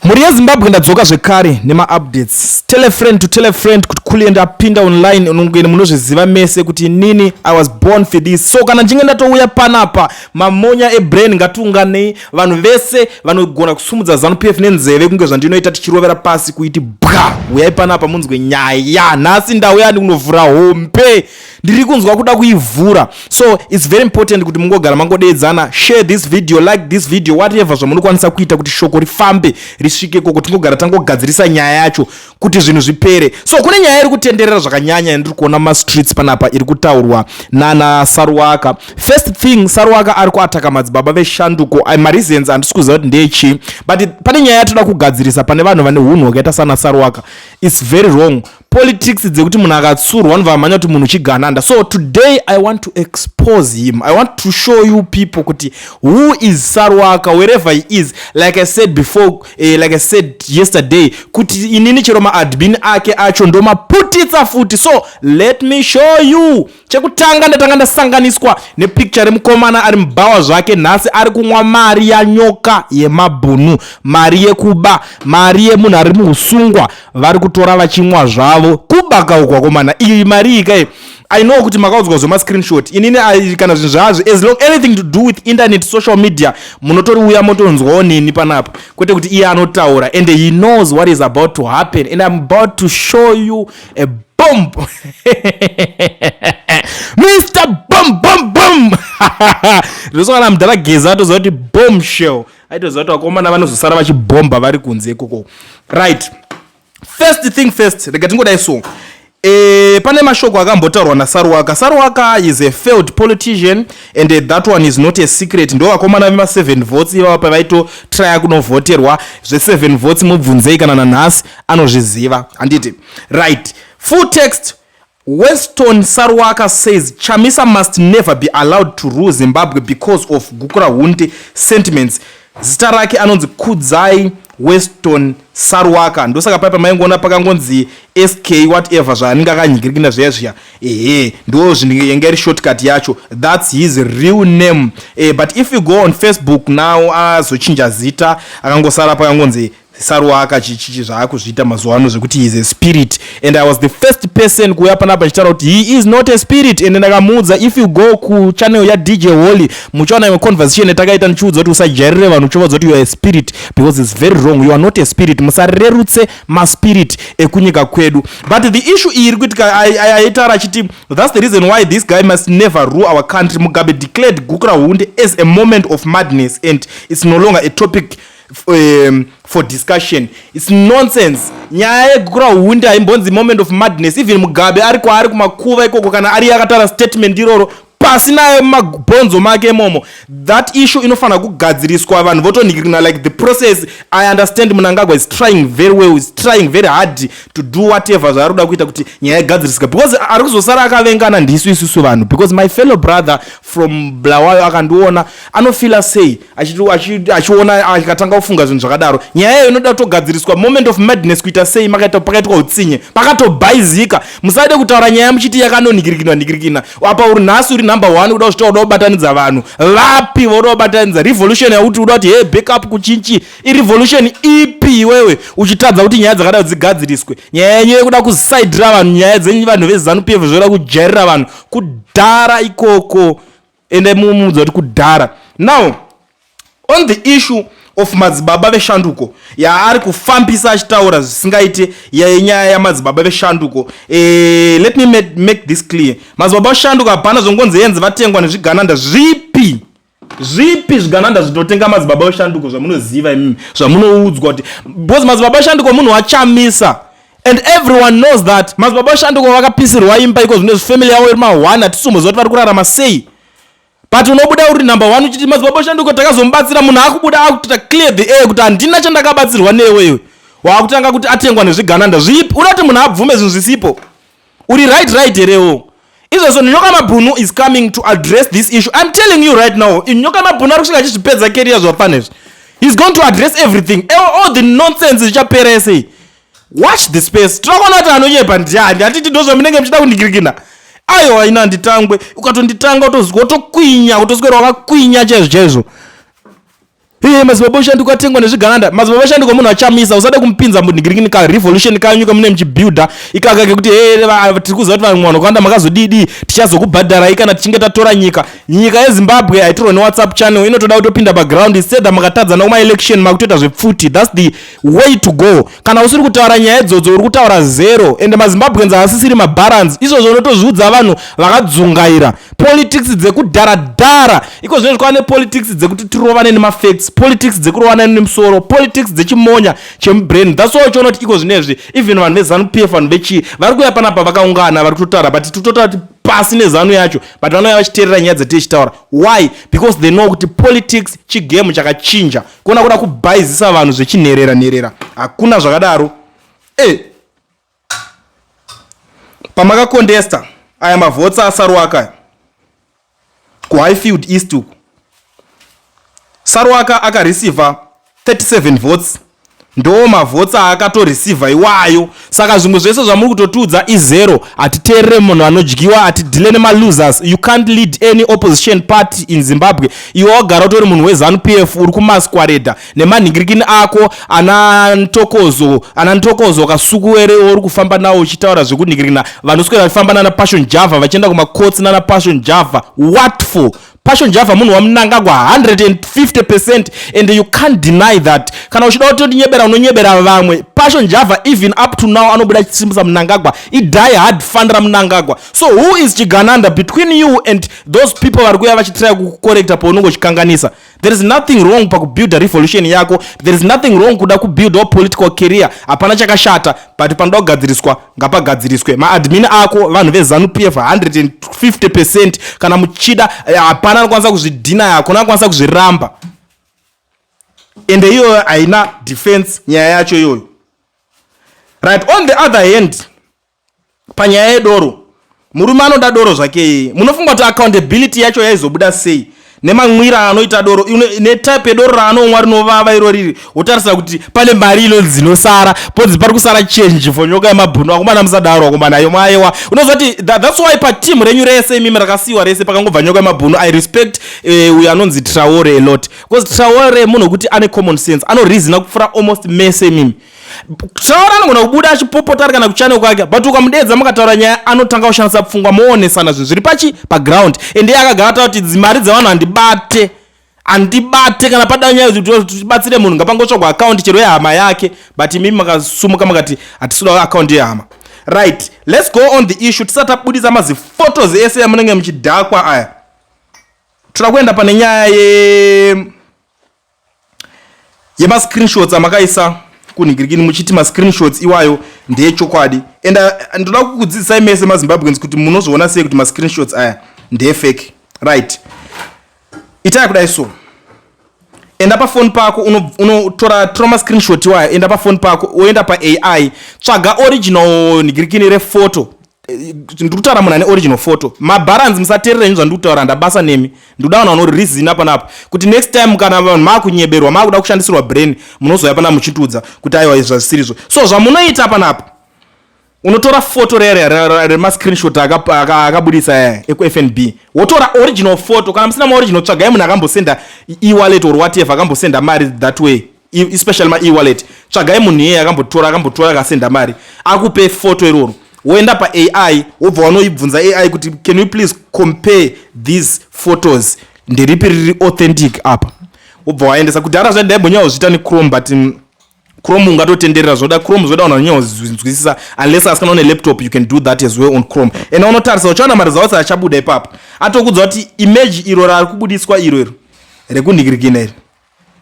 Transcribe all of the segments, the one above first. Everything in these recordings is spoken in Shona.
Mhuri yeZimbabwe, ndadzoka zvekare nemaupdates. Tell a friend to tell a friend kuti Kulliant apinda online. Unongeni munozviziva mese kuti inini I was born for this. So kana ndichinge ndatouya panapa, mamonya ebrain, ngatiunganei, vanhu vese vanogona kusumudza ZANU PF nenzeve kunge zvandinoita, tichirovera pasi kuiti bwa. Uyai panapa munzwe nyaya. Nhasi ndauya ndikunovhura hombe, ndiri kunzwa kuda kuivhura. So it's very important kuti mungogara mangodeedzana. Share this video, like this video, whatever zvamunokwanisa kuita kuti shoko rifambe, risvike koko, tingogara tangogadzirisa nyaya yacho kuti zvinhu zvipere. So kune nyaya iri kutenderera zvakanyanya yandiri kuona mumastreets panapa, iri kutaurwa nana Saruwaka. First thing, Saruwaka ari kuataka madzibaba veshanduko. Mareasons handisi kuziva kuti ndechii, but pane nyaya yatoda kugadzirisa. Pane vanhu vane unhu hwakaita sana Saruwaka. It's very wrong politics dzekuti munhu akatsurwa anobva amhanya kuti munhu chigananda. So today I want to expose him. I want to show you people kuti who is Saruwaka, wherever he is. Like I said before, like I said yesterday, kuti inini chero maadmin ake acho ndomaputitsa futi. So let me show you. Chekutanga, ndatanga ndasanganiswa nepicture remukomana ari mubhawa zvake nhasi, ari kumwa mari yanyoka yemabhunu, mari yekuba, mari yemunhu ari muusungwa. Vari kutora vachimwa zvavo, kubaka uku vakomana. Iyi mari iyi kai, I know kuti makaudzwa zvemascreenshot. Inini kana zvinhu zvazvo, as long anything to do with internet, social media, munotoriuya motonzwawo neni panapa, kwete kuti iye anotaura. And he knows what is about to happen, and I'm about to show you a bomb, Mr Bomb Bomb Bomb. Ndosaka mudhara Geza atoziva kuti bombshell, aitoziva kuti vakomana vanozosara vachibhomba vari kunze ikoko. Right, first thing first, rega tingodai. So pane mashoko akambotaurwa naSaruwaka. Saruwaka is a failed politician and that one is not a secret. Ndo vakomana vema7 votes ivava, pavaitotraya kunovhoterwa zve7 votes. Mubvunzei kana nanhasi anozviziva, handiti? Right, full text: Weston Saruwaka says Chamisa must never be allowed to rule Zimbabwe because of Gukurahundi sentiments. Zita rake anonzi Kudzai Weston Saruwaka. Ndosaka pai pamaingoona pakangonzi SK whatever zvaanenge akanyigirikina zviya zviya. Ehe, ndo zvinenge iri shortcut yacho. That's his real name. But if you go on Facebook now, azochinja zita, akangosara pakangonzi Saruwaka. Chichichi zvaakuzviita mazuva ano zvekuti he is a spirit, and I was the first person kuuya panapa achitaura kuti he is not a spirit, and ndakamuudza. If you go kuchannel yaDJ Holly, muchaona imwe conversation yatakaita ndichiudza kuti usajairire vanhu uchivaudza kuti you are a spirit, because it's very wrong. You are not a spirit. Musarerutse maspirit ekunyika kwedu. But the issue iyi iri kuitika, aitaura achiti that's the reason why this guy must never rule our country. Mugabe declared Gukurahundi as a moment of madness and it's no longer a topic for discussion. It's nonsense. Nyaya yeGukurahundi haimbonzi moment of madness. Even Mugabe ari kwaari kumakuva ikoko, kana ari akataura statement iroro, pasi nayo mumabhonzo make imomo. That issue inofanira kugadziriswa, vanhu votonhikirina like the process. I understand Mnangagwa is trying very well, is trying very hard to do whatever zvaari kuda kuita kuti nyaya igadzirisika, because ari kuzosara akavengana ndisu isusu vanhu. Because my fellow brother from Bulawayo akandiona, anofila sei achiona akatanga kufunga zvinhu zvakadaro? Nyaya iyoyo inoda kutogadziriswa. Moment of madness kuita sei? Makaita pakaitwa utsinye, pakatobhaizika. Musade kutaura nyaya muchiti yakanonhikirikinwa nhikirikina. Apa uri nhasi uri number one, uda kuzvitaura, uda kubatanidza vanhu vapi? Voda kubatanidza revolution yakuti uda kuti, "Hey, backup kuchinchi." Irevolution ipi iwewe uchitadza kuti nyaya dzakadai dzigadziriswe? Nyaya yenyu yekuda kusaidhira vanhu, nyaya dzenyu vanhu veZANU PF, zvoda kujairira vanhu kudhara ikoko. Ende mumuudza kuti kudhara. Now, on the issue of madzibaba veshanduko yaari kufambisa achitaura zvisingaite, yenyaya yamadzibaba veshanduko, let me make this clear. Madzibaba veshanduko hapana zvongonzi yenzi vatengwa nezvigananda. Zvipi zvipi zvigananda zvinotenga madzibaba veshanduko zvamunoziva imimi, zvamunoudzwa kuti? Because madzibaba veshanduko munhu wachamisa, and everyone knows that. Madzibaba veshanduko vakapisirwa imba iko zvino, family yavo iri ma1, hatisumboziva kuti vari kurarama sei. But unobuda uri number one uchiti madzibaba shanduko takazomubatsira. Munhu akubuda akutoita clear the air kuti handina chandakabatsirwa newewe. Waakutanga kuti atengwa nezvigananda. Zvipi? Uda kuti munhu abvume zvinhu zvisipo? Uri right herewo izvozvo? Nyoka Mabhunu is coming to address this issue. I'm telling you right now, Nyoka Mabhunu ari kusvika achizvipedza career zvafana izvi. He's going to address everything, all the nonsense zvichapera sei. Watch the space. Tinokuona kuti anonyepa ndiani. Hatiti ndo zvamunenge muchida kundigirikina. Aiwa, ina handitangwe. Ukatonditanga utozwa utokwinya, utoswera wakakwinya chaizvo chaizvo. Hey, Madzibaba Oshanduko atengwa nezvigananda. Madzibaba Oshanduko munhu achamisa, usade kumupinza munhingirikini ka revolution kanyu kamune muchibuilda ikaka kekuti hey, tiri kuziva kuti vamwe vanhu vakawanda makazodidi, tichazokubhadharai kana tichinge tatora nyika. Nyika yeZimbabwe haitorwa neWhatsApp channel, inotoda kutopinda paground. Instead makatadza nakumaelection, makutoita zvepfuti. That's the way to go. Kana usiri kutaura nyaya idzodzo, uri kutaura zero. Ende maZimbabweans haasisiri mabalance. Izvozvo unotozviudza vanhu vakadzungaira politics dzekudharadhara. Iko zvino kwava nepolitics dzekuti tirovane nemafacts, politics dzekurovana nemusoro, politics dzechimonya chemubrain. That's why uchiona kuti iko zvinezvi even vanhu veZANU PF, vanhu vechii, vari kuuya panapa vakaungana, vari kutotaura, but titotaura kuti pasi neZANU yacho, but vanouya vachiteerera nyaya dzatichitaura. Why? Because they know kuti politics chigame chakachinja. Kuona kuda kubhaizisa vanhu zvechinherera nherera, hakuna zvakadaro. Pamakacontesta aya mavotes aSaruwaka kuHighfield East uku, Saruwaka akareceiva 37 votes. Ndo mavotes aakatoreceiva iwayo. Saka zvimwe zvese zvamuri kutotiudza izero. Hatiteerere munhu anodyiwa, hatideale nemalosers. You can't lead any opposition party in Zimbabwe. Iwe wagara utori munhu weZANU PF, uri kumasquereda nemanhingirikini ako ana Ntokozo, ana Ntokozo Kasukuwere, uri kufamba nawo uchitaura zvekunhingirikina. Vanoswera vachifamba nana Passion Java, vachienda kumakotsi nana Passion Java. What for? Passion Java munhu waMunangagwa 150%, and you can't deny that. Kana uchida kutonyebera, unonyebera vamwe. Passion Java even up to now anobuda achisimbisa Munangagwa, idie hard fan raMunangagwa. So who is chigananda between you and those people vari kuuya vachitry kucorrecta paunenge uchikanganisa? There is nothing wrong pakubuilda revolution yako. There is nothing wrong kuda kubuildawo political career, hapana chakashata, but panoda kugadziriswa ngapagadziriswe. Maadmin ako vanhu veZANU PF 150%. Kana muchida, hapana anokwanisa kuzvideny, hakuna anokwanisa kuzviramba. Ende iyoyo haina defense nyaya yacho iyoyo, right? On the other hand, panyaya yedoro, murume anoda doro zvake iyeye. Munofunga kuti accountability yacho yaizobuda sei nemamwira anoita doro, netype yedoro raanomwa rinovava iro riri? Wotarisa kuti pane mari inonzi dzinosara, ponzi pari kusara change for nyoka yemabhunu. Akomana, musadaro akomana. Ayo maiwa, unozoti that's why pateam renyu rese imimi rakasiyiwa rese pakangobva nyoka yemabhunu. I respect uyo anonzi Traore a lot, because Traore munhu wekuti ane common sense, anoreasona kupfuura almost mese imimi. Traore anogona kubuda achipopota ari kana kuchannel kwake, but ukamudedza mukataura nyaya, anotanga kushandisa pfungwa, moonesana zvinhu zviri pachi paground. Ende iye akagara taura kuti dzimari dzevanhu handibate, handibate. Kana pada nyaya kuti tibatsire munhu, ngapangotsvagwa account chero yehama yake. But imimi makasumuka makati hatisida account yehama. Right, let's go on the issue. Tisati tabudisa maziphotos ese amunenge muchidhakwa aya, toda kuenda pane nyaya yemascreenshots amakaisa kunhingirikini, muchiti mascreenshots iwayo ndeechokwadi. And ndoda kukudzidzisai mese maZimbabweans kuti munozviona sei kuti mascreenshots aya ndeyefake. Right, itai kudai. So enda pafoni pako, unotora tora mascreenshot iwaya, enda pafoni pako, woenda paAI, tsvaga original nhingirikini refoto. Ndiri kutaura munhu ane original photo. Mabharanzi, musateerera ini zvandiri kutaura, ndabasa nemi. Ndikuda vanhu vanoreasona panapa, kuti next time kana vanhu maakunyeberwa, maakuda kushandisirwa brain, munozouya pana muchitiudza kuti aiwa, izvi zvazvisirizvo. So zvamunoita panapa, unotora foto rere remascreenshot akabudisa aya ekuFNB, wotora original photo. Kana musina maoriginal, tsvagai munhu akambosenda e-wallet or whatever, akambosenda mari that way, especially ma-e-wallet. Tsvagai munhu iyeye akambotora akasenda mari, akupe foto iroro. Woenda paAI, wobva wanoibvunza AI kuti, "Can you please compare these photos? Nderipi riri authentic apa?" Wobva waendesa. Kudhara zvandaimbonyanya nechrome, but Chrome ungatotenderera zvoda. Chrome zvoda vanhu vanonyanya, unless asi kana une laptop, you can do that as well on Chrome. And unotarisa, uchaona maresults achabuda ipapo, atokudza kuti image iro rari kubudiswa iro, iro rekunhikirikina iri,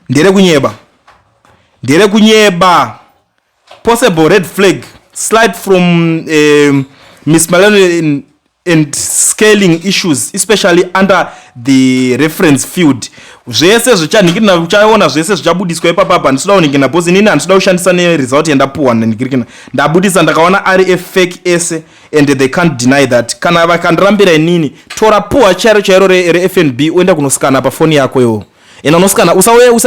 nderekunyeba, nderekunyeba. Possible red flag slide from Miss Malone and scaling issues, especially under the reference field. Zvese zvichanhikirina, uchaona zvese zvichabudiswa ipapapa. Handisida kunhikirina because inini handisida kushandisa neresult yandapuhwa nanhikirikina. Ndabudisa, ndakaona ari efake ese, and they can't deny that. Kana vakandirambira inini, tora puhwa chairo chairo reFNB, uenda kunoscana pafoni yako iwo. Enda unoscana,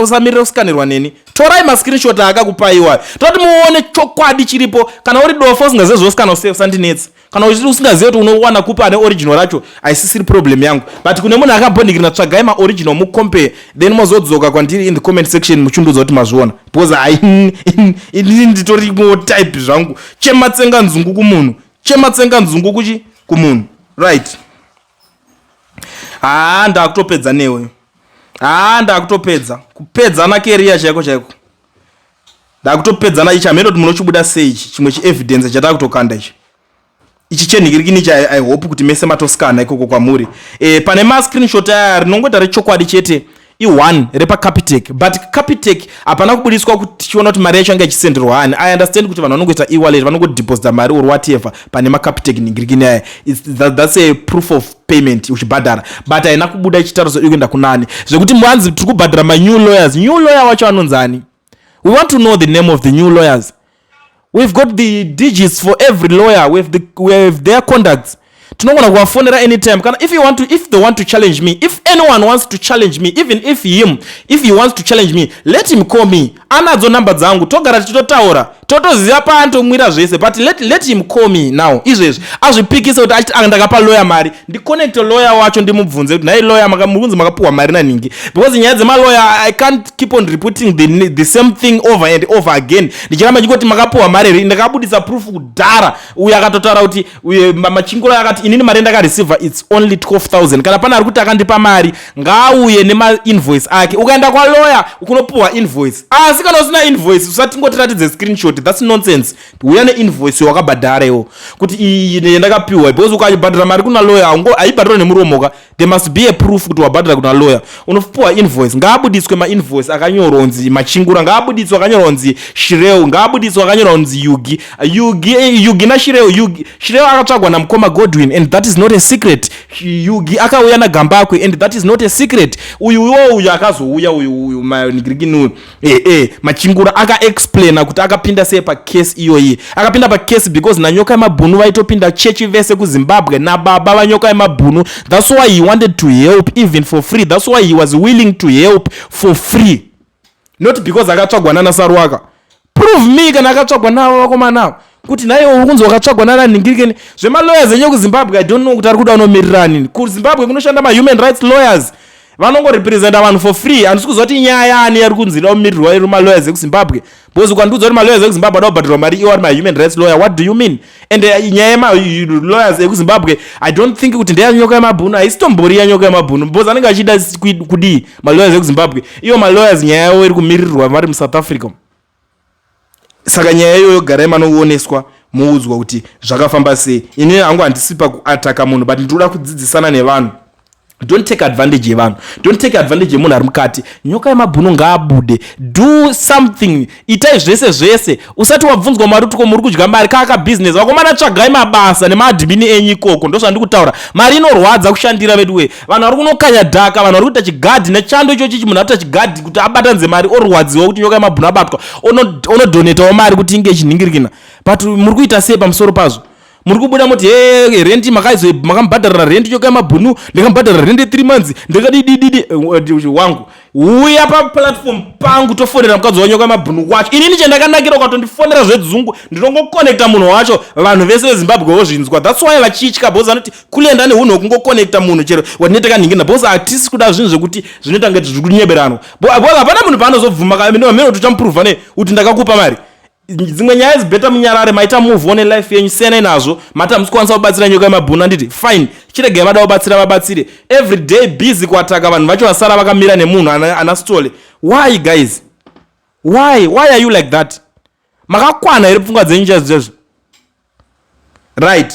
usamirira kuscanirwa neni. Torai mascreenshot aakakupaiwa, toti muone chokwadi chiripo. Kana uri dofo usingazive zvose, kana usandinetsi, kana usingazive kuti unowana kupi ane original racho, haisisiri problem yangu. But kune munhu akabhondikirina, tsvagai maoriginal, mucompare, then mozodzoka kwandiri in the comment section muchindudza kuti mazviona, because hai, inini nditorimo type zvangu. Chematsenga nzungu kumunhu, chematsenga nzungu kuchi kumunhu. Right, haa, ndakutopedza newe. Haa, ndakutopedza kupedzana keriya chaiko chaiko. Ndakutopedzana ichi. Hameno kuti munochibuda sei ichi chimwe chievidence chatakutokanda ichi, ichi chenhikirikini ichi. I hope kuti mese matoskana ikoko kwamuri. Pane mascreenshot aya, rinongoita rechokwadi chete i1 repaCapitec, but Capitec hapana kubudiswa kuti tichiona kuti mari yacho yanga ichisenderwa hani. I understand kuti vanhu vanongoita e-wallet, vanongodeposita mari or whatever pane maCapitec nhingirikini aya. That's a proof of payment uchibhadhara, but haina kubuda ichitaura iri kuenda kunani. Zvekuti manzi tiri kubhadhara manew lawyers, new lawyer wacho anonzi ani? We want to know the name of the new lawyers. We've got the digits for every lawyer. We have their contacts. Tinogona kuvafonera anytime. Kana if you want to if they want to challenge me, if anyone wants to challenge me, even if he wants to challenge me, let him call me. Anadzo namba dzangu, togara tichitotaura, totoziva paanotomwira zvese. But let him call me now izvezvi, azvipikise kuti achiti, "Ah, ndakapa lawyer mari." Ndiconnecte lawyer wacho, ndimubvunze kuti, "Nhai lawyer, muri kunzi makapiwa mari naningi?" Because nyaya dzemaloya, I can't keep on repeating the same thing over and over again, ndichiramba ndichingoti makapiwa mari here. Ndakabudisa proof kudhara. Uyo akatotaura kuti uye Machingura akati, "Inini mari ndakareceiva, it's only 12,000." Kana pane ari kuti akandipa mari, ngaauye nemainvoice ake. Ukaenda kwaloya kunopiwa invoice, asi kana usina invoice, usatingotiratidze screenshot. That's nonsense. Uya neinvoice wakabhadhara iwo kuti iyi ndakapiwa, because ukabhadhara mari kuna lawyer, haibhadharwa nemuromo ka. There must be a proof kuti wabhadhara kuna lawyer. Unopiwa invoice. Ngaabudiswe mainvoice akanyorwa kunzi Machingura, ngaabudiswe akanyorwa kunzi Shireu, ngaabudiswe akanyorwa kunzi Yugi. Yugi, Yugi naShireu. Yugi, Shireu akatsvagwa namukoma Godwin, and that is not a secret. Yugi akauya naGambakwe, and that is not a secret. Uyu iwo, uyu akazouya uyu, uyu manigirikini uyu, Machingura akaexplaina kuti akapinda sei pakesi iyoyi. Akapinda pakesi because naNyoka yemabhunu vaitopinda chechi vese kuZimbabwe, nababa vaNyoka yemabhunu. That's why he wanted to help even for free. That's why he was willing to help for free, not because akatsvagwa nana Saruwaka. Prove me kana akatsvagwa navo vakomana, kuti naiwe uri kunzi wakatsvagwa nana ningirikeni. Zvemalawyers enye kuZimbabwe, I don't know kuti ari kuda unomiririra nini. KuZimbabwe kunoshanda mahuman rights lawyers, vanongorepresenta vanhu for free. Handisi kuziva kuti inyaya yaani yari kunzi ida kumirirwa iri malawyers ekuZimbabwe, because ukandiudza kuti malawyers ekuZimbabwe ada kubhadharwa mari, iwo ari mahuman rights lawyer, what do you mean? And nyaya yemalawyers ekuZimbabwe, I don't think kuti ndeyaNyoka yemabhunu. Haisitombori yaNyoka yemabhunu, because anenge achida kudii malawyers ekuZimbabwe? Iwo malawyers, nyaya yavo iri kumirirwa vari muSouth Africa. Saka nyaya iyoyo garai manooneswa, muudzwa kuti zvakafamba sei. Inini hangu handisi pakuataka munhu, but ndinoda kudzidzisana nevanhu. Don't take advantage yevanhu. Don't take advantage yemunhu ari mukati. Nyoka yemabhunu ngaabude. Do something, itai zvese zvese. Usati wabvunzwa mari kuti ko muri kudya mari kaaka business. Vakomana, tsvagai mabasa nemaadmin enyu ikoko. Ndozvandiri kutaura. Mari inorwadza kushandira veduwe. Vanhu vari kunokanya dhaka, vanhu vari kuita chigadhi nechando ichochi. Munhu ari kuita chigadhi kuti abatanidze mari, orwadziwa kuti Nyoka yemabhunu abatwa, onodonetawo mari kuti inge ichinhingirikina. But muri kuita sei pamusoro pazvo? Muri kubuda muti, "He, rent makaizo, makamubhadharira rent Nyoka yemabhunu, ndakamubhadharira rent ye3 months, ndakadidididi." Wangu, uya paplatform pangu, tofonera mukadzi waNyoka yemabhunu wacho. Inini chandakanakira, ukatondifonera zvedzungu, ndinongokonekta munhu wacho, vanhu vese veZimbabwe vozvinzwa. That's why vachitya, because vanoti kulenda neunhu hwekungoconnecta munhu chero watinete kanhingina, because hatisi kuda zvinhu zvekuti zvinoita ngati zviri kunyeberanwa, because hapana munhu paanozobvuma amene kuti uchamupruvha ne kuti ndakakupa mari. Dzimwe nyaya dzibheta munyarare. Maita move on life yenyu, siyanai nazvo. Mati hamusi kukwanisa kubatsira Nyoka yemabhunu, handiti? Fine, chiregai vada kubatsira vabatsire. Every day busy kuataka vanhu vacho, vasara vakamira nemunhu ana stole. Why, guys? Why are you like that? Makakwana here pfungwa dzenyu chaizvo chaizvo? Right,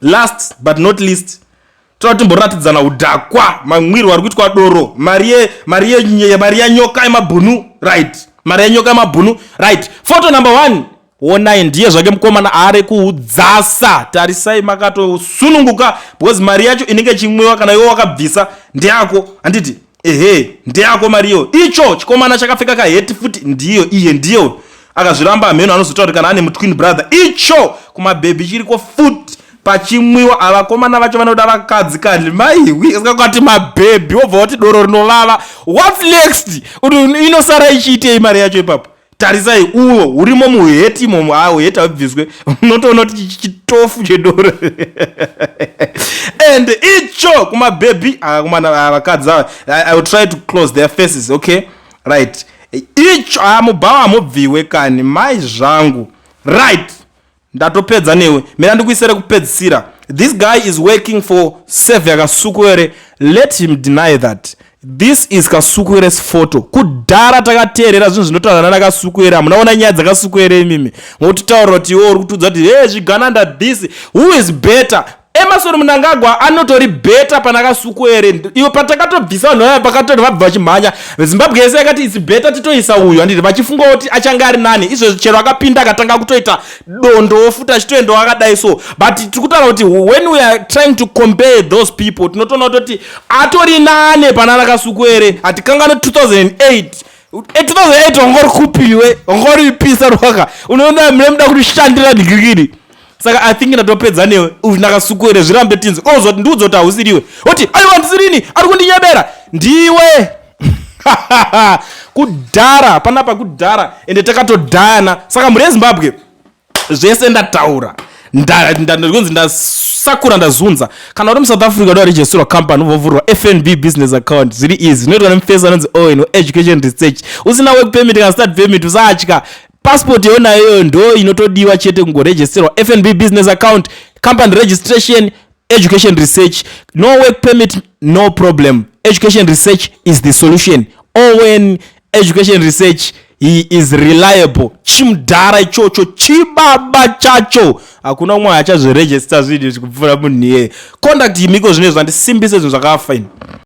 last but not least, toda timboratidzana udhakwa, mamwirwo ari kuitwa doro, mari yaNyoka yemabhunu. Right, mari yaNyoka yemabhunu. Right, photo number one, onai, ndiye zvake mukomana ari kuudzasa. Tarisai, makatosununguka because mari yacho inenge ichimwiwa. Kana iwe wakabvisa, ndeyako, handiti? Ehe, ndeyako mari iyo. Icho chikomana chakapfeka kaheti futi, ndiyo iye, ndiyo akazviramba. Mheno anozotaura kuti kana ane mutwin brother. Icho kumabhebhi chiriko futi. Pachimwiwa, avakomana vacho vanoda vakadzi kani. Maiwi, sikakati mabhebhi, wobva wati doro rinovava. What's next? Inosara ichiitei mari yacho ipapo? Tarisai uwo hurimo muheti imomo. Ha, uheti haubviswe. Unotoona kuti chitofu chedoro and icho kumabhebhi akomana, vakadzi ava, I will try to close their faces. Okay, right, icho mubhawa hamubviwe kani, mai zvangu. Right, ndatopedza newe. Mina ndikuisere kupedzisira. This guy is working for Saviour Kasukuwere. Let him deny that. This is Kasukuwere's photo. Kudhara takateerera zvinhu zvinotaurwa nana Kasukuwere. Hamunaona nyaya dzaKasukuwere imimi, motitaurira kuti iwe uri kutiudza kuti he zvigananda. This, who is better? Emmerson Mnangagwa anotori better pana Kasukuwere. Iwe, patakatobvisa vanhu vaya, pakatori vabva vachimhanya, Zimbabwe yese yakati it's better titoisa uyu, handiti? Vachifunga kuti achange ari nani. Izvezvi chero akapinda akatanga kutoita dondo futi, achitoendawo akadai. So, but tiri kutaura kuti when we are trying to compare those people, tinotoona kutoti atori nane pana naKasukuwere. Hatikangano 2008. 2008 wanga uri kupiwe, wanga uri pisa rwaka. Unoona mune muda kutishandira dhigirigiri. Saka I think ndatopedza newe naKasukuwere. Zvirambe tinzi ozoti ndiudza kuti hausiriwe, oti aiwa, ndisirini, ari kundinyebera. Ndiwe kudhara panapa, kudhara, ende takatodhayana. Saka mhuri yeZimbabwe, zvese ndataura. Ndikunzi ndasakura, ndazunza. Kana uri muSouth Africa, uda kuregisterwa company, ubvovhurwa FNB business account. Zviri easy, zvinoitwa nemufesi anonzi Owen Education Research. Usina work permit kana study permit, usatya. Passport yonayo iyoyo ndo inotodiwa chete kungoregisterwa FNB business account, company registration. Education Research, no work permit, no problem. Education Research is the solution. Owen Education Research, he is reliable. Chimudhara ichocho, chibaba chacho, hakuna umwe achazviregister zvinhu kupfuura munhu iyeye. Contact imiko zvino zvandisimbise zvinhu zvakafaini.